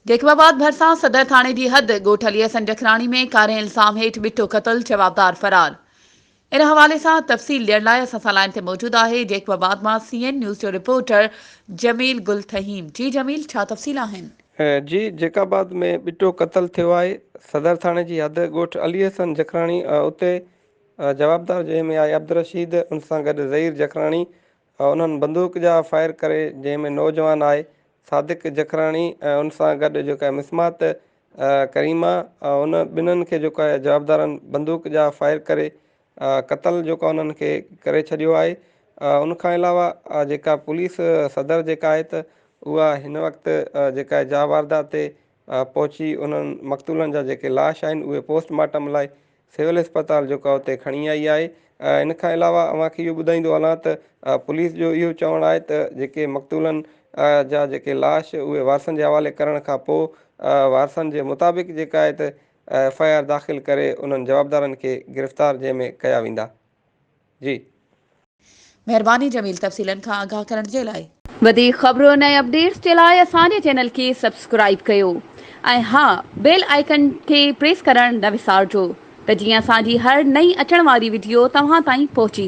Jacob آباد ڀرسان صدر ٿاڻي جي حد ڳوٺ علي حسن جکراڻي ۾ ڪارنهن الزام هيٺ ٻٽو قتل، جوابدار فرار. ان حوالي سان تفصيل ڏيڻ لاء اسان سان لائين تي موجود آهي جيڪب آباد مان سي اين نيوز جو رپورٽر جميل گل ٿهيم. جي جميل ڇا تفصيل آهن؟ جي جيڪب آباد ۾ ٻٽو قتل ٿيو آهي، صدر ٿاڻي جي حد ڳوٺ علي حسن جکراڻي اتي جوابدار جنهن ۾ آهي عبدالرشيد ان سان گڏ ظهير جکراڻي انهن بندوق جا فائر ڪري جنهن ۾ نوجوان آهي صادق جکراڻي ۽ ان سان گڏ جيڪا مسمات ڪريما ان ٻنهن کي جيڪو آهي جوابدارن بندوق جا فائر ڪري قتل جيڪو انهن کي ڪري ڇڏيو آهي ان کان علاوه جيڪا پوليس صدر جيڪا آهي ته اها هن وقت جيڪا جا واردات تي پهچي انهن مقتولن جا جيڪي لاش آهن اهي پوسٽ مارٽم لاء سول اسپتال جيڪا اتي کڻي آئي آهي ان کان علاوه اوهان کي اهو ٻڌائيندو هلان ته پوليس جو اهو چوڻ آهي ته جيڪي مقتولن جا جيڪي لاش اهي وارثن جي حوالي ڪرڻ کان پوء وارثن جي مطابق جيڪا آهي ته ايف I R داخل ڪري انهن جوابدارن کي گرفتار جنهن ۾ ڪيا ويندا جي. مهرباني جميل تفصيلن کان آگاهه ڪرڻ جي لاء. وڌيڪ خبرن ۽ اپڊيٽس جي لاء اسان جي چينل کي سبسڪرائيب ڪيو ۽ ها بيل آئيڪن کي پريس ڪرڻ نه وسارجو ته جيئن اسان جي هر نئين اچڻ واري وڊيو توهان تائين پهچي.